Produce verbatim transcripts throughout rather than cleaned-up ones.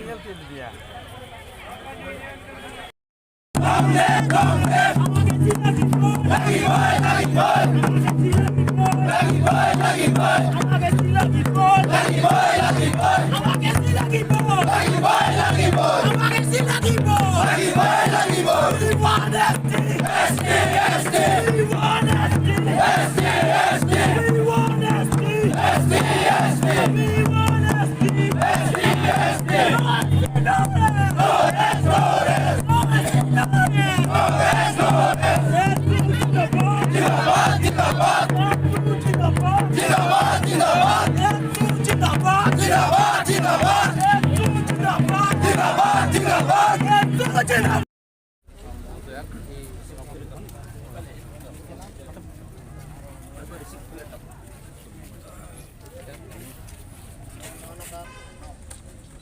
ᱧᱮᱞ ᱠᱮᱫ ᱞᱮᱫᱮᱭᱟ᱾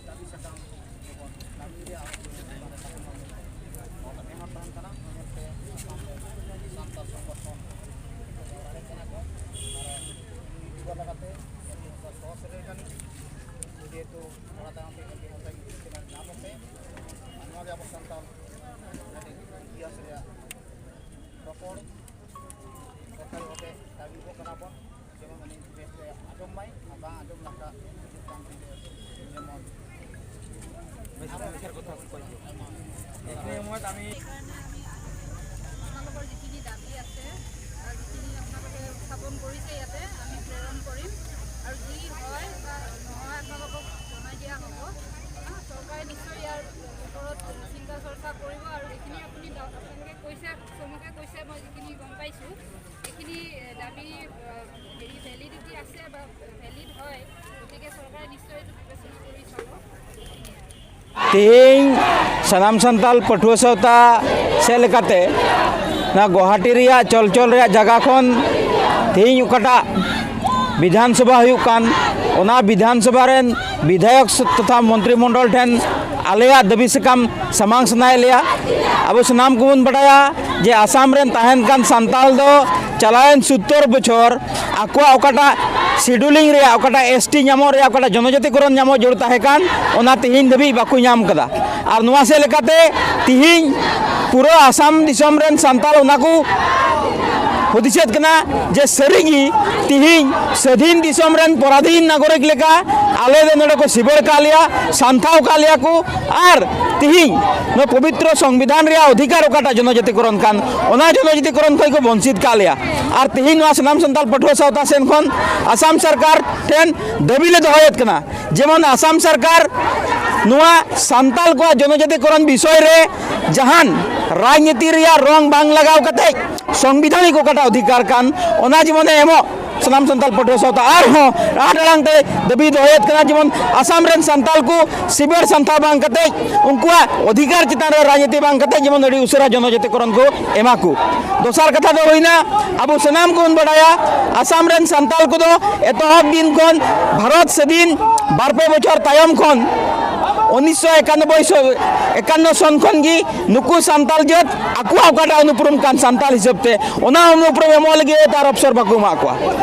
ᱫᱟᱹᱵᱤ ᱥᱟᱠᱟᱢ ᱡᱮᱢᱚᱱ ᱠᱟᱹᱢᱤ ᱨᱮᱭᱟᱜ ᱟᱵᱚ ᱱᱮᱦᱚᱨ ᱛᱟᱦᱮᱱ ᱠᱟᱱᱟ, ᱚᱱᱟ ᱧᱮᱞᱛᱮ ᱟᱥᱟᱢ ᱨᱮ ᱥᱟᱱᱛᱟᱲ ᱥᱚᱝᱜᱚᱴᱷᱚᱱ ᱡᱟᱣᱨᱟ ᱫᱟᱲᱮᱭᱟᱜ ᱠᱟᱱᱟ ᱠᱚ᱾ ᱟᱨ ᱤᱧ ᱡᱩᱣᱟᱹ ᱞᱮᱠᱟᱛᱮ ᱟᱹᱰᱤ ᱦᱚᱲ ᱥᱚᱦᱚᱨ ᱥᱮᱴᱮᱨ ᱠᱟᱹᱱᱟᱹᱧ, ᱡᱮᱦᱮᱛᱩ ᱛᱷᱚᱲᱟ ᱛᱟᱭᱚᱢ ᱛᱮ ᱟᱹᱰᱤ ᱦᱚᱲ ᱞᱟᱹᱜᱤᱫ ᱧᱟᱢᱚᱜ ᱛᱮ, ᱟᱨ ᱱᱚᱣᱟ ᱜᱮ ᱟᱵᱚ ᱥᱟᱱᱛᱟᱲ ᱟᱹᱰᱤ ᱤᱛᱤᱦᱟᱥ ᱨᱮᱭᱟᱜ ᱨᱚᱯᱚᱲ ᱥᱚᱨᱠᱟᱨᱤ ᱵᱷᱟᱵᱮ ᱫᱟᱹᱵᱤ ᱠᱚ ᱠᱟᱱᱟ ᱵᱚᱱ᱾ ᱡᱮᱢᱚᱱ ᱩᱱᱤ ᱵᱮᱥᱛᱮ ᱟᱸᱡᱚᱢ ᱢᱟᱭ ᱟᱨ ᱵᱟᱝ ᱟᱸᱡᱚᱢ ᱞᱮᱠᱟ ᱦᱤᱡᱩᱜ ᱠᱟᱱ ᱫᱤᱱ ᱨᱮ ᱡᱮᱢᱚᱱ ᱟᱨᱚ ᱮᱢᱟᱱ। সেইকাৰণে আমি আপোনালোকৰ যিখিনি দাবী আছে আৰু যিখিনি আপোনালোকে উত্থাপন কৰিছে ইয়াতে, আমি প্ৰেৰণ কৰিম আৰু যি হয় বা নহয় আপোনালোকক জনাই দিয়া হ'ব। হা, চৰকাৰে নিশ্চয় ইয়াৰ ওপৰত চিন্তা চৰ্চা কৰিব আৰু যিখিনি আপুনি দা-, আপোনালোকে কৈছে, চমুকৈ কৈছে, মই যিখিনি গম পাইছোঁ, এইখিনি এ, দাবী, এ, হেৰি ভেলিডিটি আছে বা ভেলিড হয়, গতিকে চৰকাৰে নিশ্চয় এইটো বিবেচনা কৰি চাব। ᱛᱮᱦᱮᱧ ᱥᱟᱱᱟᱢ ᱥᱟᱱᱛᱟᱞ ᱯᱟᱹᱴᱷᱩᱣᱟᱹ ᱥᱟᱶᱛᱟ ᱥᱮᱫ ᱞᱮᱠᱟᱛᱮ ᱱᱚᱣᱟ ᱜᱩᱣᱟᱦᱟᱴᱤ ᱨᱮᱭᱟᱜ ᱪᱚᱞᱪᱚᱞ ᱨᱮᱭᱟᱜ ᱡᱟᱭᱜᱟ ᱠᱷᱚᱱ ᱛᱮᱦᱮᱧ ᱚᱠᱟᱴᱟᱜ ᱵᱤᱫᱷᱟᱱ ᱥᱚᱵᱷᱟ ᱦᱩᱭᱩᱜ ᱠᱟᱱ, ᱚᱱᱟ ᱵᱤᱫᱷᱟᱱ ᱥᱚᱵᱷᱟ ᱨᱮᱱ ᱵᱤᱫᱷᱟᱭᱚᱠ ᱛᱚᱛᱷᱟ ᱢᱚᱱᱛᱨᱤ ᱢᱚᱱᱰᱚᱞ ᱴᱷᱮᱱ ᱟᱞᱮᱭᱟᱜ ᱫᱟᱹᱵᱤ ᱥᱟᱠᱟᱢ ᱥᱟᱢᱟᱝ ᱥᱟᱱᱟᱭᱮᱫ ᱞᱮᱭᱟ᱾ ᱟᱵᱚ ᱥᱟᱱᱟᱢ ᱠᱚᱵᱚᱱ ᱵᱟᱰᱟᱭᱟ ᱡᱮ ᱟᱥᱟᱢ ᱨᱮᱱ ᱛᱟᱦᱮᱱ ᱠᱟᱱ ᱥᱟᱱᱛᱟᱞ ᱫᱚ ᱪᱟᱞᱟᱣᱮᱱ ᱥᱳᱛᱛᱳᱨ ᱵᱚᱪᱷᱚᱨ ᱟᱠᱚᱣᱟᱜ ᱚᱠᱟᱴᱟᱜ ᱥᱤᱰᱩᱞᱤᱝ ᱨᱮᱭᱟᱜ ᱚᱠᱟᱴᱟᱜ ᱮᱥ ᱴᱤ ᱧᱟᱢᱚᱜ ᱨᱮᱭᱟᱜ ᱚᱠᱟᱴᱟᱜ ᱡᱚᱱᱚᱡᱟᱛᱤᱠᱚᱨᱚᱱ ᱧᱟᱢᱚᱜ ᱡᱟᱹᱨᱩᱲ ᱛᱟᱦᱮᱸ ᱠᱟᱱ, ᱚᱱᱟ ᱛᱮᱦᱮᱧ ᱫᱷᱟᱹᱵᱤᱡ ᱵᱟᱠᱚ ᱧᱟᱢ ᱠᱟᱫᱟ᱾ ᱟᱨ ᱱᱚᱣᱟ ᱥᱮᱫ ᱞᱮᱠᱟᱛᱮ ᱛᱮᱦᱮᱧ ᱯᱩᱨᱟᱹ ᱟᱥᱟᱢ ᱫᱤᱥᱚᱢ ᱨᱮᱱ ᱥᱟᱱᱛᱟᱲ ᱚᱱᱟ ᱠᱚ ᱦᱩᱫᱤᱥᱮᱫ ᱠᱟᱱᱟ ᱡᱮ ᱥᱟᱹᱨᱤᱜᱮ ᱛᱮᱦᱮᱧ ᱥᱟᱹᱫᱷᱤᱱ ᱫᱤᱥᱚᱢ ᱨᱮᱱ ᱯᱚᱨᱟᱫᱷᱤᱱ ᱱᱟᱜᱚᱨᱤᱠ ᱞᱮᱠᱟ ᱟᱞᱮ ᱫᱚ ᱱᱚᱰᱮ ᱠᱚ ᱥᱤᱵᱟᱹᱲ ᱠᱟᱜ ᱞᱮᱭᱟ, ᱥᱟᱱᱛᱷᱟᱣ ᱠᱟᱜ ᱞᱮᱭᱟ ᱠᱚ᱾ ᱟᱨ ᱛᱮᱦᱮᱧ ᱱᱚᱣᱟ ᱯᱚᱵᱤᱛᱨᱚ ᱥᱚᱝᱵᱤᱫᱷᱟᱱ ᱨᱮᱭᱟᱜ ᱚᱫᱷᱤᱠᱟᱨ ᱚᱠᱟᱴᱟᱜ ᱡᱚᱱᱚᱡᱟᱛᱤᱠᱚᱨᱚᱱ ᱠᱟᱱ, ᱚᱱᱟ ᱡᱚᱱᱚᱡᱟᱛᱤᱠᱚᱨᱚᱱ ᱠᱷᱚᱱ ᱠᱚ ᱵᱚᱧᱪᱤᱛ ᱠᱟᱜ ᱞᱮᱭᱟ᱾ ᱟᱨ ᱛᱮᱦᱮᱧ ᱱᱚᱣᱟ ᱥᱟᱱᱟᱢ ᱥᱟᱱᱛᱟᱲ ᱯᱟᱹᱴᱷᱩᱣᱟᱹ ᱥᱟᱶᱛᱟ ᱥᱮᱱ ᱠᱷᱚᱱ ᱟᱥᱟᱢ ᱥᱚᱨᱠᱟᱨ ᱴᱷᱮᱱ ᱫᱟᱹᱵᱤ ᱞᱮ ᱫᱚᱦᱚᱭᱮᱫ ᱠᱟᱱᱟ, ᱡᱮᱢᱚᱱ ᱟᱥᱟᱢ ᱥᱚᱨᱠᱟᱨ ᱱᱚᱣᱟ ᱥᱟᱱᱛᱟᱲ ᱠᱚᱣᱟᱜ ᱡᱚᱱᱚᱡᱟᱛᱤᱠᱚᱨᱚᱱ ᱵᱤᱥᱚᱭ ᱨᱮ ᱡᱟᱦᱟᱱ ᱨᱟᱡᱽᱱᱤᱛᱤ ᱨᱮᱭᱟᱜ ᱨᱚᱝ ᱵᱟᱝ ᱞᱟᱜᱟᱣ ᱠᱟᱛᱮ ᱥᱚᱝᱵᱤᱫᱷᱟᱱᱤᱠ ᱚᱠᱟᱴᱟᱜ ᱚᱫᱷᱤᱠᱟᱨ ᱠᱟᱱ, ᱚᱱᱟ ᱡᱮᱢᱚᱱ ᱮ ᱮᱢᱚᱜ᱾ ᱥᱟᱱᱟᱢ ᱥᱟᱱᱛᱟᱲ ᱯᱟᱹᱴᱷᱩᱣᱟᱹ ᱥᱟᱶᱛᱟ ᱟᱨᱦᱚᱸ ᱨᱟᱦᱟ ᱟᱲᱟᱝ ᱛᱮ ᱫᱟᱹᱵᱤ ᱫᱚᱦᱚᱭᱮᱫ ᱠᱟᱱᱟ, ᱡᱮᱢᱚᱱ ᱟᱥᱟᱢ ᱨᱮᱱ ᱥᱟᱱᱛᱟᱲ ᱠᱚ ᱥᱤᱵᱟᱹᱲ ᱥᱟᱱᱛᱟᱲ ᱵᱟᱝ ᱠᱟᱛᱮ, ᱩᱱᱠᱩᱣᱟᱜ ᱚᱫᱷᱤᱠᱟᱨ ᱪᱮᱛᱟᱱ ᱨᱮ ᱨᱟᱡᱽᱱᱤᱛᱤ ᱵᱟᱝ ᱠᱟᱛᱮ ᱡᱮᱢᱚᱱ ᱟᱹᱰᱤ ᱩᱥᱟᱹᱨᱟ ᱡᱚᱱᱚᱡᱟᱛᱤᱠᱚᱨᱚᱱ ᱠᱚ ᱮᱢᱟ ᱠᱚ᱾ ᱫᱚᱥᱟᱨ ᱠᱟᱛᱷᱟ ᱫᱚ ᱦᱩᱭᱱᱟ, ᱟᱵᱚ ᱥᱟᱱᱟᱢ ᱠᱚᱵᱚᱱ ᱵᱟᱰᱟᱭᱟ ᱟᱥᱟᱢ ᱨᱮᱱ ᱥᱟᱱᱛᱟᱲ ᱠᱚᱫᱚ ᱮᱛᱚᱦᱚᱵ ᱫᱤᱱ ᱠᱷᱚᱱ ᱵᱷᱟᱨᱚᱛ ᱥᱟᱹᱫᱷᱤᱱ ᱵᱟᱨ ᱯᱮ ᱵᱚᱪᱷᱚᱨ ᱛᱟᱭᱚᱢ ᱠᱷᱚᱱ ᱩᱱᱤᱥᱥᱚ ᱮᱠᱟᱱᱱᱚᱵᱵᱳᱭ ᱥᱚ-, ᱮᱠᱟᱱᱱᱚ ᱥᱚᱱ ᱠᱷᱚᱱ ᱜᱮ ᱱᱩᱠᱩ ᱥᱟᱱᱛᱟᱲ ᱡᱟᱹᱛ ᱟᱠᱚᱣᱟᱜ ᱚᱠᱟᱴᱟᱜ ᱚᱱᱩᱯᱨᱩᱢ ᱠᱟᱱ ᱥᱟᱱᱛᱟᱲ ᱦᱤᱥᱟᱹᱵ ᱛᱮ, ᱚᱱᱟ ᱚᱱᱩᱯᱨᱩᱢ ᱮᱢᱚᱜ ᱞᱟᱹᱜᱤᱫ ᱛᱮ ᱟᱨ ᱚᱯᱥᱚᱨ ᱵᱟᱠᱚ ᱮᱢᱟᱜ ᱠᱚᱣᱟ᱾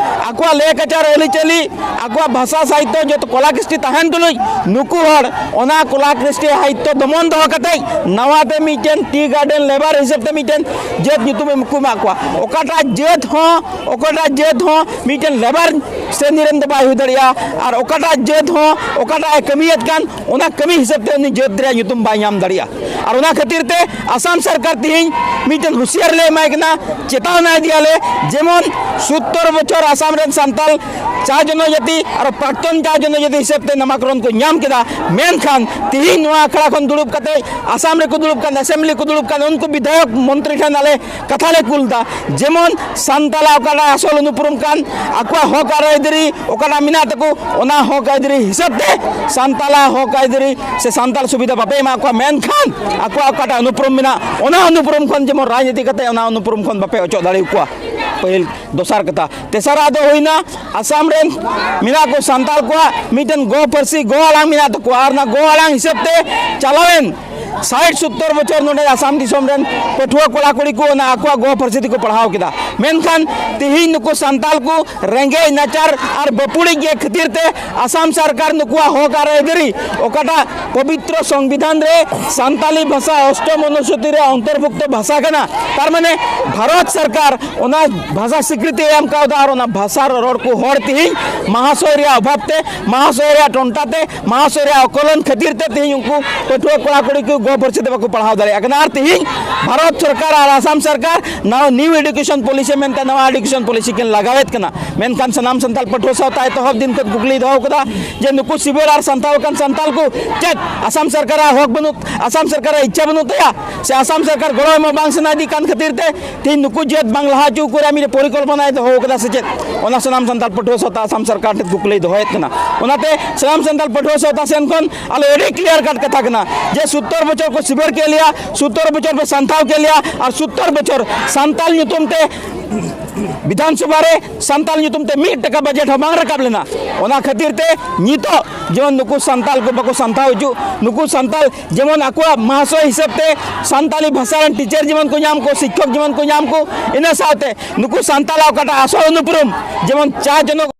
ᱟᱠᱚᱣᱟᱜ ᱞᱮᱠᱪᱟᱨ, ᱟᱹᱨᱤᱪᱟᱹᱞᱤ, ᱟᱠᱚᱣᱟᱜ ᱵᱷᱟᱥᱟ, ᱥᱟᱦᱤᱛᱭᱚ, ᱡᱚᱛᱚ ᱠᱚᱞᱟ ᱠᱨᱤᱥᱴᱤ ᱛᱟᱦᱮᱱ ᱛᱩᱞᱩᱡ ᱱᱩᱠᱩ ᱦᱚᱲ ᱚᱱᱟ ᱠᱚᱞᱟ ᱠᱨᱤᱥᱴᱤ ᱥᱟᱦᱤᱛᱭᱚ ᱫᱚᱢᱚᱱ ᱫᱚᱦᱚ ᱠᱟᱛᱮ ᱱᱟᱣᱟ ᱛᱮ ᱢᱤᱫᱴᱮᱱ ᱴᱤ ᱜᱟᱨᱰᱮᱱ ᱞᱮᱵᱟᱨ ᱦᱤᱥᱟᱹᱵ ᱛᱮ ᱢᱤᱫᱴᱮᱱ ᱡᱟᱹᱛ ᱧᱩᱛᱩᱢ ᱮᱢ ᱠᱚ ᱮᱢᱟᱜ ᱠᱚᱣᱟ᱾ ᱚᱠᱟᱴᱟᱜ ᱡᱟᱹᱛ ᱦᱚᱸ, ᱚᱠᱟᱴᱟᱜ ᱡᱟᱹᱛ ᱦᱚᱸ ᱢᱤᱫᱴᱮᱱ ᱞᱮᱵᱟᱨ ᱥᱨᱮᱱᱤ ᱨᱮᱱ ᱫᱚ ᱵᱟᱭ ᱦᱩᱭ ᱫᱟᱲᱮᱭᱟᱜᱼᱟ᱾ ᱟᱨ ᱚᱠᱟᱴᱟᱜ ᱡᱟᱹᱛ ᱦᱚᱸ ᱚᱠᱟᱴᱟᱜ ᱮ ᱠᱟᱹᱢᱤᱭᱮᱫ ᱠᱟᱱ, ᱚᱱᱟ ᱠᱟᱹᱢᱤ ᱦᱤᱥᱟᱹᱵ ᱛᱮ ᱩᱱᱤ ᱡᱟᱹᱛ ᱨᱮᱭᱟᱜ ᱧᱩᱛᱩᱢ ᱵᱟᱭ ᱧᱟᱢ ᱫᱟᱲᱮᱭᱟᱜᱼᱟ᱾ ᱟᱨ ᱚᱱᱟ ᱠᱷᱟᱹᱛᱤᱨ ᱛᱮ ᱟᱥᱟᱢ ᱥᱚᱨᱠᱟᱨ ᱛᱮᱦᱮᱧ ᱢᱤᱫᱴᱮᱱ ᱦᱩᱥᱤᱭᱟᱨ ᱞᱮ ᱮᱢᱟᱭ ᱠᱟᱱᱟ, ᱪᱮᱛᱟᱣᱱᱟ ᱤᱫᱤᱭᱟᱞᱮ, ᱡᱮᱢᱚᱱ ᱥᱳᱛᱛᱳᱨ ᱵᱚᱪᱷᱚᱨ ᱟᱥᱟᱢ ᱨᱮᱱ ᱥᱟᱱᱛᱟᱲ ᱪᱟ ᱡᱚᱱᱚᱡᱟᱹᱛᱤ ᱟᱨ ᱯᱨᱟᱠᱛᱚᱱ ᱪᱟ ᱡᱚᱱᱚᱡᱟᱹᱛᱤ ᱦᱤᱥᱟᱹᱵ ᱛᱮ ᱱᱟᱢᱟᱠᱚᱨᱚᱱ ᱠᱚ ᱧᱟᱢ ᱠᱮᱫᱟ, ᱢᱮᱱᱠᱷᱟᱱ ᱛᱮᱦᱮᱧ ᱱᱚᱣᱟ ᱟᱠᱷᱲᱟ ᱠᱷᱚᱱ ᱫᱩᱲᱩᱵ ᱠᱟᱛᱮ ᱟᱥᱟᱢ ᱨᱮᱠᱚ ᱫᱩᱲᱩᱵ ᱠᱟᱱ, ᱮᱥᱮᱢᱵᱞᱤ ᱠᱚ ᱫᱩᱲᱩᱵ ᱠᱟᱱ, ᱩᱱᱠᱩ ᱵᱤᱫᱷᱟᱭᱚᱠ ᱢᱚᱱᱛᱨᱤ ᱴᱷᱮᱱ ᱟᱞᱮ ᱠᱟᱛᱷᱟ ᱞᱮ ᱠᱩᱞ ᱮᱫᱟ, ᱡᱮᱢᱚᱱ ᱥᱟᱱᱛᱟᱲᱟᱜ ᱚᱠᱟᱴᱟᱜ ᱟᱥᱚᱞ ᱩᱱᱩᱯᱨᱩᱢ ᱠᱟᱱ, ᱟᱠᱚᱣᱟᱜ ᱦᱚᱠ ᱟᱨ ᱟᱹᱭᱫᱟᱹᱨᱤ ᱚᱠᱟᱴᱟᱜ ᱢᱮᱱᱟᱜ ᱛᱟᱠᱚ, ᱚᱱᱟ ᱦᱚᱠ ᱟᱹᱭᱫᱟᱹᱨᱤ ᱦᱤᱥᱟᱹᱵ ᱛᱮ ᱥᱟᱱᱛᱟᱲᱟᱜ ᱦᱚᱠ ᱟᱹᱭᱫᱟᱹᱨᱤ ᱥᱮ ᱥᱟᱱᱛᱟᱲ ᱥᱩᱵᱤᱫᱷᱟ ᱵᱟᱯᱮ ᱮᱢᱟ ᱠᱚᱣᱟ, ᱢᱮᱱᱠᱷᱟᱱ ᱟᱠᱚᱣᱟᱜ ᱚᱠᱟᱴᱟᱜ ᱩᱱᱩᱯᱨᱩᱢ ᱢᱮᱱᱟᱜ, ᱚᱱᱟ ᱩᱱᱩᱯᱨᱩᱢ ᱠᱷᱚᱱ ᱡᱮᱢᱚᱱ ᱨᱟᱡᱽᱱᱤᱛᱤ ᱠᱟᱛᱮ ᱚᱱᱟ ᱩᱱᱩᱯᱨᱩᱢ ᱠᱷᱚᱱ ᱵᱟᱯᱮ ᱚᱪᱚᱜ ᱫᱟᱲᱮ ᱟᱠᱚᱣᱟ᱾ ᱯᱟᱹᱦᱤᱞ, ᱫᱚᱥᱟᱨ ᱠᱟᱛᱷᱟ᱾ ᱛᱮᱥᱟᱨᱟᱜ ᱫᱚ ᱦᱩᱭᱱᱟ, ᱟᱥᱟᱢ ᱨᱮᱱ ᱢᱮᱱᱟᱜ ᱠᱚ ᱥᱟᱱᱛᱟᱲ ᱠᱚᱣᱟᱜ ᱢᱤᱫᱴᱮᱱ ᱜᱚ ᱯᱟᱹᱨᱥᱤ, ᱜᱚ ᱟᱲᱟᱝ ᱢᱮᱱᱟᱜ ᱛᱟᱠᱚᱣᱟ, ᱟᱨ ᱚᱱᱟ ᱜᱚ ᱟᱲᱟᱝ ᱦᱤᱥᱟᱹᱵ ᱛᱮ ᱪᱟᱞᱟᱣᱮᱱ ᱥᱟᱴ ᱥᱚᱛᱛᱚᱨ ᱵᱚᱪᱷᱚᱨ ᱱᱚᱰᱮ ᱟᱥᱟᱢ ᱫᱤᱥᱚᱢ ᱨᱮᱱ ᱯᱟᱹᱴᱷᱩᱣᱟᱹ ᱠᱚᱲᱟ ᱠᱩᱲᱤ ᱠᱚ ᱚᱱᱟ ᱟᱠᱚᱣᱟᱜ ᱜᱚ ᱯᱟᱹᱨᱥᱤ ᱛᱮᱠᱚ ᱯᱟᱲᱦᱟᱣ ᱠᱮᱫᱟ᱾ ᱢᱮᱱᱠᱷᱟᱱ ᱛᱮᱦᱮᱧ ᱱᱩᱠᱩ ᱥᱟᱱᱛᱟᱞ ᱠᱚ ᱨᱮᱸᱜᱮᱡ ᱱᱟᱪᱟᱨ ᱟᱨ ᱵᱟᱹᱯᱩᱲᱤᱡ ᱜᱮ ᱠᱷᱟᱹᱛᱤᱨ ᱛᱮ ᱟᱥᱟᱢ ᱥᱚᱨᱠᱟᱨ ᱱᱩᱠᱩᱣᱟᱜ ᱦᱚᱠ ᱟᱨ ᱟᱹᱭᱫᱟᱹᱨᱤ, ᱚᱠᱟᱴᱟᱜ ᱯᱚᱵᱤᱛᱨᱚ ᱥᱚᱝᱵᱤᱫᱷᱟᱱ ᱨᱮ ᱥᱟᱱᱛᱟᱞᱤ ᱵᱷᱟᱥᱟ ᱚᱥᱴᱚᱢ ᱚᱱᱩᱥᱩᱪᱤ ᱨᱮ ᱚᱱᱛᱚᱨᱵᱷᱩᱠᱛᱚ ᱵᱷᱟᱥᱟ ᱠᱟᱱᱟ, ᱛᱟᱨ ᱢᱟᱱᱮ ᱵᱷᱟᱨᱚᱛ ᱥᱚᱨᱠᱟᱨ ᱚᱱᱟ ᱵᱷᱟᱥᱟ ᱥᱤᱠᱨᱤᱛᱤ ᱮᱢ ᱠᱟᱣᱫᱟ ᱟᱨ ᱚᱱᱟ ᱵᱷᱟᱥᱟ ᱨᱚᱨᱚᱲ ᱠᱚ ᱦᱚᱲ ᱛᱮᱦᱮᱧ ᱢᱟᱦᱟᱥᱚᱭ ᱨᱮᱭᱟᱜ ᱚᱵᱷᱟᱵ ᱛᱮ, ᱢᱟᱦᱟᱥᱚᱭ ᱨᱮᱭᱟᱜ ᱴᱚᱱᱴᱟ ᱛᱮ, ᱢᱟᱦᱟᱥᱚᱭ ᱨᱮᱭᱟᱜ ᱚᱠᱚᱞᱚᱱ ᱠᱷᱟᱹᱛᱤᱨ ᱛᱮ ᱛᱮᱦᱮᱧ ᱩᱱᱠᱩ ᱯᱟᱹᱴᱷᱩᱣᱟᱹ ᱠᱚᱲᱟ ᱠᱩᱲᱤ ᱠᱚ ᱜᱚ ᱯᱟᱹᱨᱥᱤ ᱛᱮ ᱵᱟᱠᱚ ᱯᱟᱲᱦᱟᱣ ᱫᱟᱲᱮᱭᱟᱜ ᱠᱟᱱᱟ᱾ ᱟᱨ ᱛᱮᱦᱮᱧ ᱵᱷᱟᱨᱚᱛ ᱥᱚᱨᱠᱟᱨ ᱟᱨ ᱟᱥᱟᱢ ᱥᱚᱨᱠᱟᱨ ᱱᱟᱣᱟ ᱱᱤᱭᱩ ᱮᱰᱩᱠᱮᱥᱚᱱ ᱯᱚᱞᱤᱥᱤ ᱢᱮᱱᱛᱮ ᱱᱟᱣᱟ ᱮᱰᱩᱠᱮᱥᱚᱱ ᱯᱚᱞᱤᱥᱤ ᱠᱤᱱ ᱞᱟᱜᱟᱣᱮᱫ ᱠᱟᱱᱟ᱾ ᱢᱮᱱᱠᱷᱟᱱ ᱥᱟᱱᱟᱢ ᱥᱟᱱᱛᱟᱲ ᱯᱟᱹᱴᱷᱩᱣᱟᱹ ᱥᱟᱶᱛᱟ ᱮᱛᱚᱦᱚᱵ ᱫᱤᱱ ᱠᱷᱚᱱ ᱠᱩᱠᱞᱤᱭ ᱫᱚᱦᱚ ᱠᱟᱫᱟ ᱡᱮ ᱱᱩᱠᱩ ᱥᱤᱵᱟᱹᱲ ᱟᱨ ᱥᱟᱱᱛᱟᱲ ᱟᱠᱟᱱ ᱥᱟᱱᱛᱟᱲ ᱠᱚ ᱪᱮᱫ ᱟᱥᱟᱢ ᱥᱚᱨᱠᱟᱨᱟᱜ ᱦᱚᱠ ᱵᱟᱹᱱᱩᱜ, ᱟᱥᱟᱢ ᱥᱚᱨᱠᱟᱨᱟᱜ ᱤᱪᱪᱷᱟ ᱵᱟᱹᱱᱩᱜ ᱛᱟᱭᱟ, ᱥᱮ ᱟᱥᱟᱢ ᱥᱚᱨᱠᱟᱨ ᱜᱚᱲᱚ ᱮᱢᱚᱜ ᱵᱟᱝ ᱥᱟᱱᱟᱭᱮᱫᱮ ᱠᱟᱱ ᱠᱷᱟᱹᱛᱤᱨ ᱛᱮ ᱛᱮᱦᱮᱧ ᱱᱩᱠᱩ ᱡᱟᱹᱛ ᱵᱟᱝ ᱞᱟᱦᱟ ᱦᱚᱪᱚ ᱠᱚ ᱨᱮᱭᱟᱜ ᱢᱤᱫᱴᱮᱱ ᱯᱚᱨᱤᱠᱚᱞᱯᱚᱱᱟᱭ ᱫᱚᱦᱚ ᱠᱟᱫᱟ ᱥᱮ ᱪᱮᱫ? ᱚᱱᱟ ᱥᱟᱱᱟᱢ ᱥᱟᱱᱛᱟᱲ ᱯᱟᱹᱴᱷᱩᱣᱟᱹ ᱥᱟᱶᱛᱟ ᱟᱥᱟᱢ ᱥᱚᱨᱠᱟᱨ ᱴᱷᱮᱱ ᱠᱩᱠᱞᱤᱭ ᱫᱚᱦᱚᱭᱮᱫ ᱠᱟᱱᱟ᱾ ᱚᱱᱟᱛᱮ ᱥᱟᱱᱟᱢ ᱥᱟᱱᱛᱟᱲ ᱯᱟᱹᱴᱷᱩᱣᱟᱹ ᱥᱟᱶᱛᱟ ᱥᱮᱱ ᱠᱷᱚᱱ ᱟᱞᱮ ᱟᱹᱰᱤ ᱠᱞᱤᱭᱟᱨ ᱠᱟᱴ ᱠᱟᱛᱷᱟ ᱠᱟᱱᱟ ᱡᱮ ᱥᱳᱛᱛᱚᱨ ᱵᱚᱪᱷᱚᱨ ᱠᱚ ᱥᱤᱵᱟᱹᱲ ᱠᱮᱫ ᱞᱮᱭᱟ, ᱥᱳᱛᱛᱚᱨ ᱵᱚᱪᱷᱚᱨ ᱯᱮ ᱥᱟᱱᱛᱟᱣ ᱠᱮᱫ ᱞᱮᱭᱟ, ᱟᱨ ᱥᱳᱛᱛᱚᱨ ᱵᱚᱪᱷᱚᱨ ᱥᱟᱱᱛᱟᱞ ᱧᱩᱛᱩᱢ ᱛᱮ ᱵᱤᱫᱷᱟᱱ ᱥᱚᱵᱷᱟ ᱨᱮ ᱥᱟᱱᱛᱟᱞ ᱧᱩᱛᱩᱢ ᱛᱮ ᱢᱤᱫ ᱴᱟᱠᱟ ᱵᱟᱡᱮᱴ ᱦᱚᱸ ᱵᱟᱝ ᱨᱟᱠᱟᱵ ᱞᱮᱱᱟ᱾ ᱚᱱᱟ ᱠᱷᱟᱹᱛᱤᱨ ᱛᱮ ᱱᱤᱛᱚᱜ ᱡᱮᱢᱚᱱ ᱱᱩᱠᱩ ᱥᱟᱱᱛᱟᱞ ᱠᱚ ᱵᱟᱠᱚ ᱥᱟᱱᱛᱟᱣ ᱦᱚᱪᱚ, ᱱᱩᱠᱩ ᱥᱟᱱᱛᱟᱞ ᱡᱮᱢᱚᱱ ᱟᱠᱚᱣᱟᱜ ᱢᱟᱦᱟᱥᱚᱭ ᱦᱤᱥᱟᱹᱵ ᱛᱮ ᱥᱟᱱᱛᱟᱞᱤ ᱵᱷᱟᱥᱟ ᱨᱮᱱ ᱴᱤᱪᱟᱨ ᱡᱮᱢᱚᱱ ᱠᱚ ᱧᱟᱢ ᱠᱚ, ᱥᱤᱠᱠᱷᱚᱠ ᱡᱮᱢᱚᱱ ᱠᱚ ᱧᱟᱢ ᱠᱚ, ᱤᱱᱟᱹ ᱥᱟᱶᱛᱮ ᱱᱩᱠᱩ ᱥᱟᱱᱛᱟᱞᱟᱜ ᱚᱠᱟᱴᱟᱜ ᱟᱥᱚᱞ ᱩᱱᱩᱯᱨᱩᱢ ᱡᱮᱢᱚᱱ ᱪᱟ ᱡᱚᱱᱚᱜ